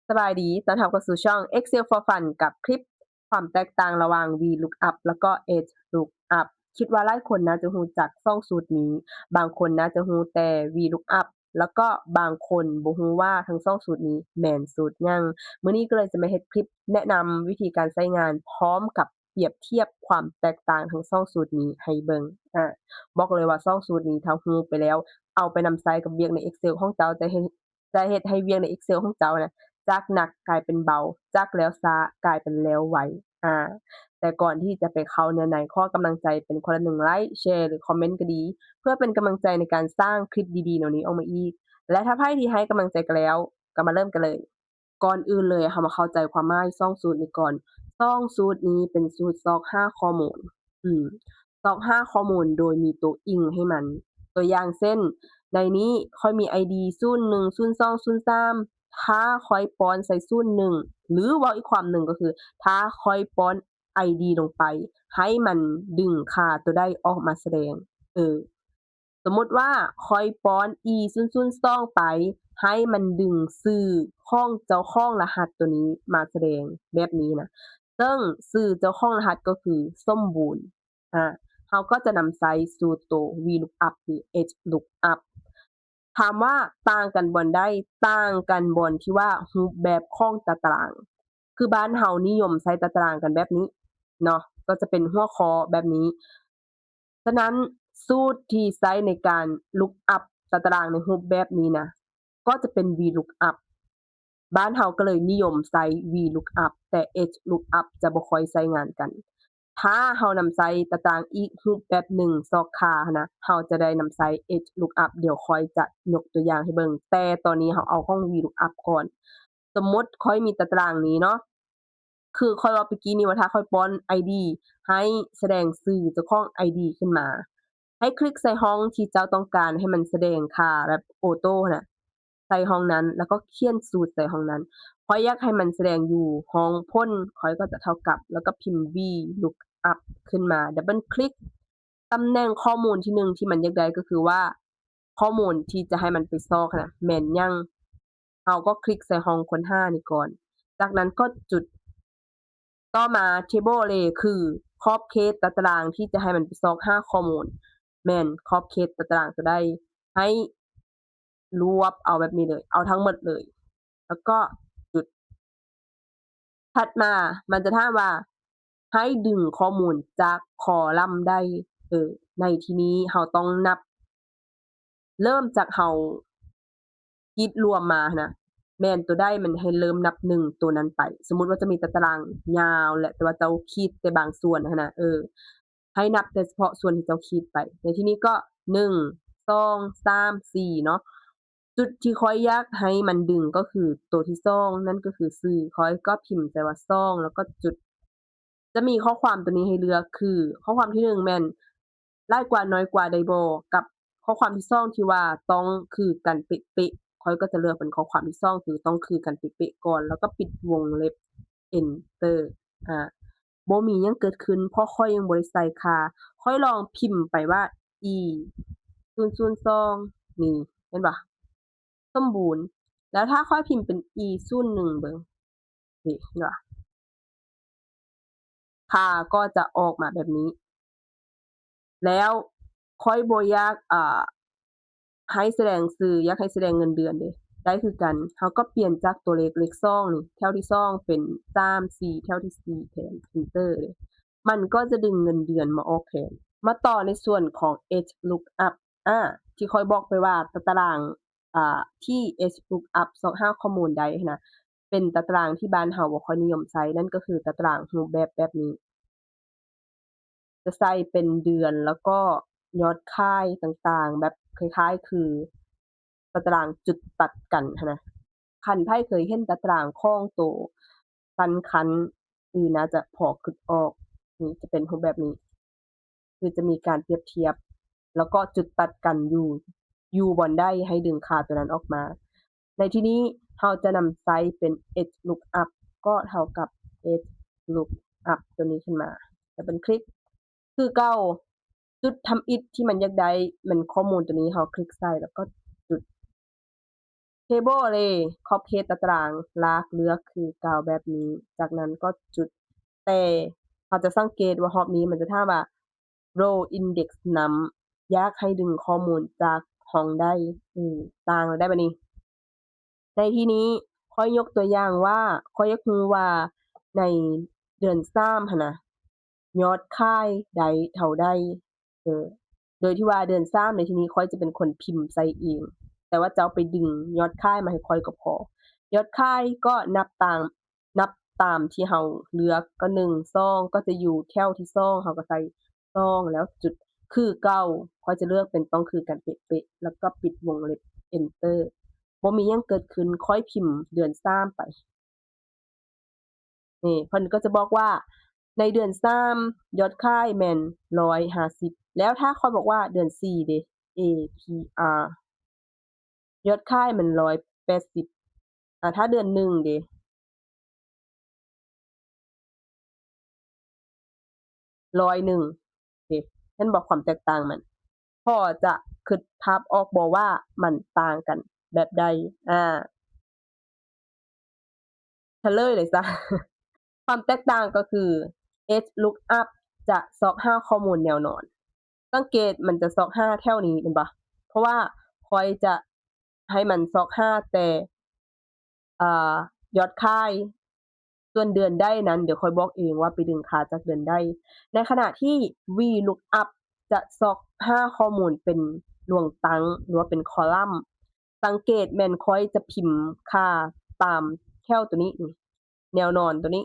ສະບາຍດີ ຕ້ອນຮັບເຂົ້າສູ່ຊ່ອງ Excel for Fun ກັບຄລິບຄວາມແຕກຕ່າງລະຫວ່າງ VLOOKUP ແລ້ວກໍ HLOOKUP. ຄິດວ່າຫຼາຍຄົນໜ້າຈະຮູ້ຈັກສອງສູດນີ້, ບາງຄົນໜ້າຈະຮູ້ແຕ່ VLOOKUP ແລ້ວກໍບາງຄົນບໍ່ຮູ້ວ່າທັງສອງສູດນີ້ແມ່ນສູດຫຍັງ. ມື້ນີ້ກໍເລີຍຈະມາເຮັດຄລິບແນະນຳວິທີການໃຊ້ງານ ພ້ອມກັບປຽບທຽບຄວາມແຕກຕ່າງທັງສອງສູດນີ້ໃຫ້ເບິ່ງ. ອາ ບອກເລີຍວ່າສອງສູດນີ້ ຖ້າຮູ້ໄປແລ້ວ ເອົາໄປນຳໃຊ້ກັບວຽກໃນ Excel ຂອງເຈົ້າ ຈະເຮັດ ຈະເຮັດໃຫ້ວຽກໃນ Excel ຂອງເຈົ້ານະ ຈາກໜັກກາຍເປັນເບົາ, ຈາກແລ້ວຊ້າກາຍເປັນແລ້ວໄວ. ອາ ແຕ່ກ່ອນທີ່ຈະໄປເຂົ້າເນື້ອໃນ, ຂໍກຳລັງໃຈເປັນຄົນລະໜຶ່ງໄລ, ແຊ ຫຼື ຄອມເມັນກໍດີ ເພື່ອເປັນກຳລັງໃຈໃນການສ້າງຄລິບດີໆ ແນວນີ້ອອກມາອີກ. ແລະ ຖ້າໃຜທີ່ໃຫ້ກຳລັງໃຈກັນແລ້ວ, ກໍມາເລີ່ມກັນເລີຍ. ກ່ອນອື່ນເລີຍ ເຮົາມາເຂົ້າໃຈຄວາມໝາຍສອງສູດນີ້ກ່ອນ. ສອງສູດນີ້ເປັນສູດຊອກຫາຂໍ້ມູນ. ອືມ ຊອກຫາຂໍ້ມູນໂດຍມີໂຕອີງໃຫ້ມັນ. ຕົວຢ່າງເຊັ່ນ ໃນນີ້ຂ້ອຍມີ ID ສູນໜຶ່ງ ສູນສອງ ສູນສາມ ຖ້າຂ້ອຍປ້ອນໃສ່ສູນໜຶ່ງ ຫຼື ເວົ້າອີກຄວາມໜຶ່ງກໍຄື ຖ້າຂ້ອຍປ້ອນ ID ລົງໄປ ໃຫ້ມັນດຶງຄ່າໂຕໃດອອກມາສະແດງ. ເອີ ສົມມຸດວ່າຂ້ອຍປ້ອນ E ສູນສອງ ໄປ ໃຫ້ມັນດຶງຊື່ຂອງເຈົ້າຂອງລະຫັດໂຕນີ້ມາສະແດງແບບນີ້ນະ, ເຊິ່ງຊື່ເຈົ້າຂອງລະຫັດກໍຄືສົມບູນ. ອາ ເຮົາກໍຈະນຳໃຊ້ສູດໂຕ VLOOKUP ຫຼື HLOOKUP. ຖາມວ່າຕ່າງກັນບ່ອນໃດ? ຕ່າງກັນບ່ອນທີ່ວ່າຮູບແບບຂອງຕາຕະລາງ. ຄືບ້ານເຮົານິຍົມໃຊ້ຕາຕະລາງກັນແບບນີ້ເນາະ, ກໍຈະເປັນຫົວຂໍ້ແບບນີ້. ສະນັ້ນ ສູດທີ່ໃຊ້ໃນການ look up ຕາຕະລາງໃນຮູບແບບນີ້ນະ ກໍຈະເປັນ VLOOKUP. ບ້ານເຮົາກໍເລີຍນິຍົມໃຊ້ VLOOKUP ແຕ່ HLOOKUP ຈະບໍ່ຄ່ອຍໃຊ້ງານກັນ. ຖ້າເຮົານຳໃຊ້ຕາຕະລາງອີກຮູບແບບໜຶ່ງ ຊອກຫາຫັ້ນນະ, ເຮົາຈະໄດ້ນຳໃຊ້ HLOOKUP. ດຽວຂ້ອຍຈະຍົກຕົວຢ່າງໃຫ້ເບິ່ງ, ແຕ່ຕອນນີ້ເຮົາເອົາຂອງ VLOOKUP ກ່ອນ. ສົມມຸດຂ້ອຍມີຕາຕະລາງນີ້ເນາະ, ຄືຂ້ອຍເວົ້າປະກີ້ນີ້ວ່າ ຖ້າຂ້ອຍປ້ອນ ID ໃຫ້ສະແດງຊື່ເຈົ້າຂອງ ID ຂຶ້ນມາ, ໃຫ້ຄລິກໃສ່ຫ້ອງທີ່ເຈົ້າຕ້ອງການໃຫ້ມັນສະແດງຄ່າແບບໂອໂຕ້ຫັ້ນນະ, ໃສ່ຫ້ອງນັ້ນ ແລ້ວກໍຂຽນສູດໃສ່ຫ້ອງນັ້ນ. ຂ້ອຍຢາກໃຫ້ມັນສະແດງຢູ່ຫ້ອງຜົນ, ຂ້ອຍກໍຈະເທົ່າກັບ ແລ້ວກໍພິມ VLOOKUP ຂຶ້ນມາ, ດັບເບິນຄລິກ. ຕຳແໜ່ງຂໍ້ມູນທີໜຶ່ງທີ່ມັນຢາກໄດ້ກໍຄືວ່າ ຂໍ້ມູນທີ່ຈະໃຫ້ມັນໄປຊອກຫັ້ນນະ ແມ່ນຫຍັງ? ເຮົາກໍຄລິກໃສ່ຫ້ອງຄົ້ນຫານີ້ກ່ອນ, ຈາກນັ້ນກໍຈຸດ. ຕໍ່ມາ table ເລີຍ ຄືຂອບເຂດຕາຕະລາງທີ່ຈະໃຫ້ມັນໄປຊອກຫາຂໍ້ມູນ, ແມ່ນຂອບເຂດຕາຕະລາງຕົວໃດ, ໃຫ້ລວບເອົາແບບນີ້ເລີຍ, ເອົາທັງໝົດເລີຍ, ແລ້ວກໍຈຸດ. ຖັດມາມັນຈະຖາມວ່າ ໃຫ້ດຶງຂໍ້ມູນຈາກຄໍລັມໃດ? ເອີ ໃນທີ່ນີ້ເຮົາຕ້ອງນັບ ເລີ່ມຈາກເຮົາຂີດລວມມາຫັ້ນນະ, ແມ່ນຕົວໃດມັນໃຫ້ເລີ່ມນັບໜຶ່ງຕົວນັ້ນໄປ. ສົມມຸດວ່າຈະມີຕາຕະລາງຍາວແຫຼະ ແຕ່ວ່າເຈົ້າຂີດແຕ່ບາງສ່ວນຫັ້ນນະ, ເອີ ໃຫ້ນັບແຕ່ສະເພາະສ່ວນທີ່ເຈົ້າຂີດໄປ. ໃນທີ່ນີ້ກໍ ໜຶ່ງ ສອງ ສາມ ສີ່ ເນາະ. ຈຸດທີ່ຂ້ອຍຢາກໃຫ້ມັນດຶງກໍຄືໂຕທີສອງ, ນັ້ນກໍຄືຊື່. ຂ້ອຍກໍພິມໃສ່ວ່າ ສອງ ແລ້ວກໍຈຸດ. ຈະມີຂໍ້ຄວາມໂຕນີ້ໃຫ້ເລືອກ ຄື ຂໍ້ຄວາມທີໜຶ່ງແມ່ນ ຫຼາຍກວ່າ ນ້ອຍກວ່າ ໄດ້ບໍ່ ກັບຂໍ້ຄວາມທີສອງທີ່ວ່າຕ້ອງຄືກັນເປະໆ. ຂ້ອຍກໍຈະເລືອກເປັນຂໍ້ຄວາມທີສອງ ຄືຕ້ອງຄືກັນເປະໆກ່ອນ ແລ້ວກໍປິດວົງເລັບ Enter. ອາ ບໍ່ມີຫຍັງເກີດຂຶ້ນ ເພາະຂ້ອຍຍັງບໍ່ໄດ້ໃສ່ຄ່າ. ຂ້ອຍລອງພິມໄປວ່າ E ສູນສູນສອງ ນີ້ ເຫັນບໍ່? ສົມບູນ. ແລ້ວຖ້າຂ້ອຍພິມເປັນ E ສູນໜຶ່ງ ເບິ່ງ ນີ້ ເຫັນບໍ່? ຄ່າກໍຈະອອກມາແບບນີ້. ແລ້ວຂ້ອຍບໍ່ຢາກ ເອີ ໃຫ້ສະແດງຊື່, ຢາກໃຫ້ສະແດງເງິນເດືອນເດ້, ໄດ້ຄືກັນ. ເຮົາກໍປ່ຽນຈາກຕົວເລກ ເລກສອງນີ້ ແຖວທີສອງ ເປັນ ສາມ ສີ່ ແຖວທີສີ່ ແທນ Enter ເດ້. ມັນກໍຈະດຶງເງິນເດືອນມາອອກແທນ. ມາຕໍ່ໃນສ່ວນຂອງ HLOOKUP ອາ ທີ່ຂ້ອຍບອກໄປວ່າຕາຕະລາງ ອາ ທີ່ HLOOKUP ຊອກຫາຂໍ້ມູນໄດ້ຫັ້ນນະ ເປັນຕາຕະລາງທີ່ບ້ານເຮົາບໍ່ຄ່ອຍນິຍົມໃຊ້, ນັ້ນກໍຄືຕາຕະລາງຮູບແບບແບບນີ້ ຈະໃສ່ເປັນເດືອນ ແລ້ວກໍຍອດຂາຍຕ່າງໆ ແບບຄ້າຍໆຄືຕາຕະລາງຈຸດຕັດກັນຫັ້ນນະ. ຄັນໃຜເຄີຍເຫັນຕາຕະລາງຂອງໂຕ Sun Crunch ອື ໜ້າຈະພໍຄິດອອກ, ນີ້ຈະເປັນຮູບແບບນີ້. ຄືຈະມີການປຽບທຽບ ແລ້ວກໍຈຸດຕັດກັນຢູ່ ຢູ່ບ່ອນໃດ ໃຫ້ດຶງຄ່າຕົວນັ້ນອອກມາ. ໃນທີ່ນີ້ເຮົາຈະນຳໃຊ້ເປັນ HLOOKUP ກໍເທົ່າກັບ HLOOKUP ຕົວນີ້ຂຶ້ນມາ Double click ຄືເກົ່າ. ຈຸດທຳອິດທີ່ມັນຢາກໄດ້ແມ່ນຂໍ້ມູນຕົວນີ້, ເຮົາຄລິກໃສ່ ແລ້ວກໍຈຸດ. Table ເລີຍ copy paste ຕາຕະລາງ ລາກເລືອກຄືເກົ່າແບບນີ້ ຈາກນັ້ນກໍຈຸດ ແຕ່ເຮົາຈະສັງເກດວ່າຮອບນີ້ມັນຈະຖາມວ່າ row index num ຢາກໃຫ້ດຶງຂໍ້ມູນຈາກຫ້ອງໃດ ອື ຕ່າງແລ້ວໄດ໋ບາດນີ້. ໃນທີ່ນີ້ຂ້ອຍຍົກຕົວຢ່າງວ່າ ຂ້ອຍຢາກຮູ້ວ່າໃນເດືອນສາມຫັ້ນນະ ຍອດຂາຍໄດ້ເທົ່າໃດ ເອີ ໂດຍທີ່ວ່າເດືອນສາມໃນທີ່ນີ້ຂ້ອຍຈະເປັນຄົນພິມໃສ່ເອງ ແຕ່ວ່າເຈົ້າໄປດຶງຍອດຂາຍມາໃຫ້ຂ້ອຍກໍພໍ. ຍອດຂາຍກໍນັບຕາມ ນັບຕາມທີ່ເຮົາເລືອກ ກໍໜຶ່ງ ສອງ ກໍຈະຢູ່ແຖວທີສອງ ເຮົາກໍໃສ່ສອງ ແລ້ວຈຸດ ຄືເກົ່າ ຂ້ອຍຈະເລືອກເປັນຕ້ອງຄືກັນເປະໆ ແລ້ວກໍປິດວົງເລັບ Enter ບໍ່ມີຫຍັງເກີດຂຶ້ນ ຂ້ອຍພິມເດືອນສາມໄປ. ນີ້ເພິ່ນກໍຈະບອກວ່າໃນເດືອນສາມ ຍອດຂາຍແມ່ນຮ້ອຍຫ້າສິບ ແລ້ວຖ້າຂ້ອຍບອກວ່າເດືອນສີ່ເດ APR ຍອດຂາຍມັນຮ້ອຍແປດສິບ ອາ ຖ້າເດືອນໜຶ່ງເດ ຮ້ອຍໜຶ່ງ ເຫັນບໍ່ຄວາມແຕກຕ່າງມັນ? ພໍຈະຄິດພາບອອກບໍ່ວ່າມັນຕ່າງກັນແບບໃດ? ອາ ສະເຫຼີຍເລີຍຊະ ຄວາມແຕກຕ່າງກໍຄື H lookup ຈະຊອກຫາຂໍ້ມູນແນວນອນ ສັງເກດມັນຈະຊອກຫາແຖວນີ້ແມ່ນບໍ່? ເພາະວ່າຂ້ອຍຈະໃຫ້ມັນຊອກຫາແຕ່ ອາ ຍອດຂາຍ ສ່ວນເດືອນໃດນັ້ນ ດຽວຂ້ອຍບອກເອງວ່າໄປດຶງຄ່າຈາກເດືອນໃດ. ໃນຂະນະທີ່ VLOOKUP ຈະຊອກຫາຂໍ້ມູນເປັນລວງຕັ້ງ ຫຼືວ່າເປັນຄໍລັມ. ສັງເກດແມ່ນຂ້ອຍຈະພິມຄ່າຕາມແຖວໂຕນີ້ ແນວນອນໂຕນີ້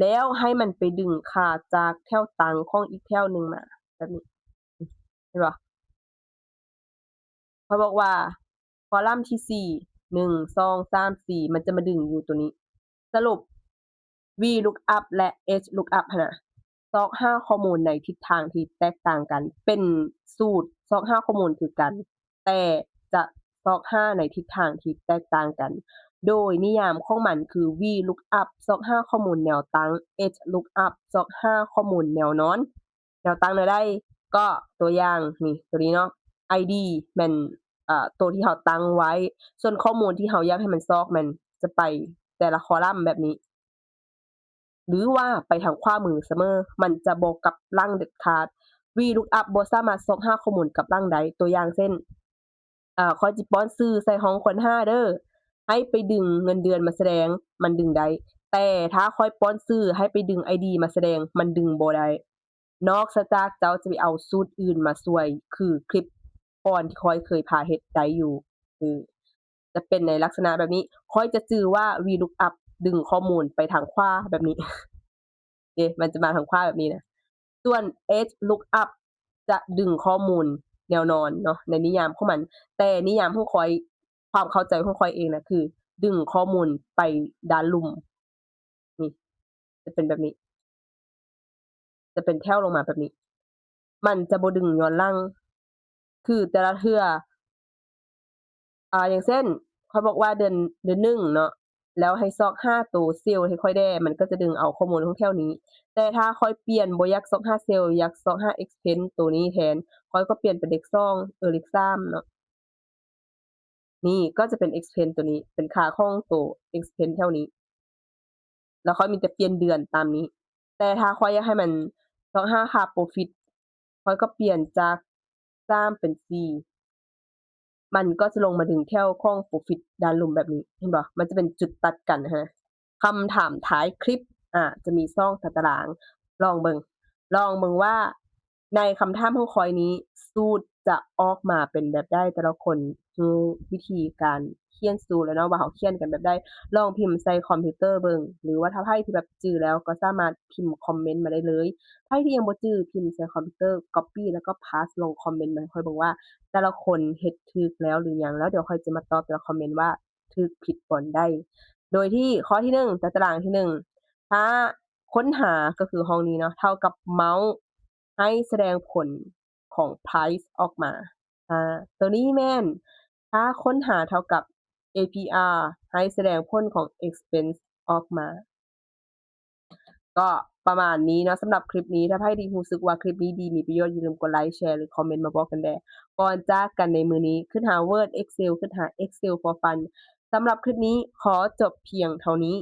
ແລ້ວໃຫ້ມັນໄປດຶງຄ່າຈາກແຖວຕັ້ງຂອງອີກແຖວໜຶ່ງມາ ແບບນີ້ ເຫັນບໍ່? ເຂົາບອກວ່າຄໍລັມທີສີ່ ໜຶ່ງ ສອງ ສາມ ສີ່ ມັນຈະມາດຶງຢູ່ໂຕນີ້. ສະຫຼຸບ VLOOKUP ແລະ HLOOKUP ຫັ້ນນະ ຊອກຫາຂໍ້ມູນໃນທິດທາງທີ່ແຕກຕ່າງກັນ ເປັນສູດຊອກຫາຂໍ້ມູນຄືກັນ ແຕ່ຈະຊອກຫາໃນທິດທາງທີ່ແຕກຕ່າງກັນ. ໂດຍນິຍາມຂອງມັນຄື VLOOKUP ຊອກຫາຂໍ້ມູນແນວຕັ້ງ, HLOOKUP ຊອກຫາຂໍ້ມູນແນວນອນ. ແນວຕັ້ງແນວໃດ? ກໍຕົວຢ່າງນີ້ ໂຕນີ້ເນາະ ID ແມ່ນ ເອີ ໂຕທີ່ເຮົາຕັ້ງໄວ້ ສ່ວນຂໍ້ມູນທີ່ເຮົາຢາກໃຫ້ມັນຊອກ ມັນຈະໄປແຕ່ລະຄໍລັມແບບນີ້ ຫຼືວ່າໄປທາງຂວາມືສະເໝີ ມັນຈະບໍ່ກັບຫຼັງເດັດຂາດ. VLOOKUP ບໍ່ສາມາດຊອກຫາຂໍ້ມູນກັບຫຼັງໄດ້. ຕົວຢ່າງເຊັ່ນ ເອີ ຂ້ອຍຊິປ້ອນຊື່ໃສ່ຫ້ອງຄົ້ນຫາເດີ ໃຫ້ໄປດຶງເງິນເດືອນມາສະແດງ ມັນດຶງໄດ້ ແຕ່ຖ້າຂ້ອຍປ້ອນຊື່ໃຫ້ໄປດຶງ ID ມາສະແດງ ມັນດຶງບໍ່ໄດ້ ນອກເສຍຈາກເຈົ້າຈະໄປເອົາສູດອື່ນມາຊ່ວຍ ຄືຄລິບກ່ອນທີ່ຂ້ອຍເຄີຍພາເຮັດໄດ້ຢູ່ ເອີ ຈະເປັນໃນລັກສະນະແບບນີ້. ຂ້ອຍຈະຈື່ວ່າ VLOOKUP ດຶງຂໍ້ມູນໄປທາງຂວາແບບນີ້ ເດ ມັນຈະມາທາງຂວາແບບນີ້ນະ. ສ່ວນ HLOOKUP ຈະດຶງຂໍ້ມູນແນວນອນເນາະ ໃນນິຍາມຂອງມັນ, ແຕ່ນິຍາມຂອງຂ້ອຍ ຄວາມເຂົ້າໃຈຂອງຂ້ອຍເອງນະ ຄືດຶງຂໍ້ມູນໄປດ້ານລຸ່ມ ນີ້ ຈະເປັນແບບນີ້ ຈະເປັນແຖວລົງມາແບບນີ້ ມັນຈະບໍ່ດຶງຍ້ອນຫຼັງ ຄືແຕ່ລະເທື່ອ ອາ ຢ່າງເຊັ່ນ ຂ້ອຍບອກວ່າເດືອນ ເດືອນໜຶ່ງເນາະ ແລ້ວໃຫ້ຊອກຫາໂຕເຊວໃຫ້ຂ້ອຍແດ່ ມັນກໍຈະດຶງເອົາຂໍ້ມູນຂອງແຖວນີ້. ແຕ່ຖ້າຂ້ອຍປ່ຽນ ບໍ່ຢາກຊອກຫາເຊວ ຢາກຊອກຫາ expense ໂຕນີ້ແທນ ຂ້ອຍກໍປ່ຽນເປັນເລກສອງ ເອີ ເລກສາມເນາະ. ນີ້ກໍຈະເປັນ expense ໂຕນີ້ ເປັນຄ່າຂອງໂຕ expense ແຖວນີ້ ແລ້ວຂ້ອຍມີແຕ່ປ່ຽນເດືອນຕາມນີ້. ແຕ່ຖ້າຂ້ອຍຢາກໃຫ້ມັນຊອກຫາຄ່າ profit ຂ້ອຍກໍປ່ຽນຈາກສາມເປັນສີ່ ມັນກໍຈະລົງມາດຶງແຖວຂອງ profit ດ້ານລຸ່ມແບບນີ້ ເຫັນບໍ່? ມັນຈະເປັນຈຸດຕັດກັນຫັ້ນນະ. ຄຳຖາມທ້າຍຄລິບ ອາ ຈະມີສອງຕາຕະລາງ ລອງເບິ່ງ ລອງເບິ່ງວ່າໃນຄຳຖາມຂອງຂ້ອຍນີ້ ສູດຈະອອກມາເປັນແບບໃດ? ແຕ່ລະຄົນຮູ້ວິທີການຂຽນສູດແລ້ວເນາະ ວ່າເຮົາຂຽນກັນແບບໃດ? ລອງພິມໃສ່ຄອມພິວເຕີເບິ່ງ ຫຼືວ່າຖ້າໃຜທີ່ແບບຈື່ແລ້ວກໍສາມາດພິມຄອມເມັນມາໄດ້ເລີຍ. ໃຜທີ່ຍັງບໍ່ຈື່ ພິມໃສ່ຄອມພິວເຕີ copy ແລ້ວກໍ paste ລົງຄອມເມັນມາໃຫ້ຂ້ອຍເບິ່ງວ່າແຕ່ລະຄົນເຮັດຖືກແລ້ວຫຼືຍັງ? ແລ້ວດຽວຂ້ອຍຈະມາຕອບແຕ່ລະຄອມເມັນວ່າ ຖືກຜິດບ່ອນໃດ ໂດຍທີ່ຂໍ້ທີໜຶ່ງ ຕາຕະລາງທີໜຶ່ງ ຖ້າຄົ້ນຫາ ກໍຄືຫ້ອງນີ້ເນາະ ເທົ່າກັບເມົາໃຫ້ສະແດງຜົນຂອງ price ອອກມາ. ອາ ໂຕນີ້ແມ່ນ ຖ້າຄົ້ນຫາເທົ່າກັບ APR ໃຫ້ສະແດງຜົນຂອງ expense ອອກມາ. ກໍ ປະມານນີ້ເນາະ ສຳລັບຄລິບນີ້. ຖ້າໃຜທີ່ຮູ້ສຶກວ່າຄລິບນີ້ດີ ມີປະໂຫຍດ ຢ່າລືມກົດໄລ ແຊ ຫຼື ຄອມເມັນມາບອກກັນແດ່. ກ່ອນຈາກກັນໃນມື້ນີ້ ຄິດຫາ Word Excel ຄິດຫາ Excel for Fun ສຳລັບຄລິບນີ້ຂໍຈົບພຽງເທົ່ານີ້.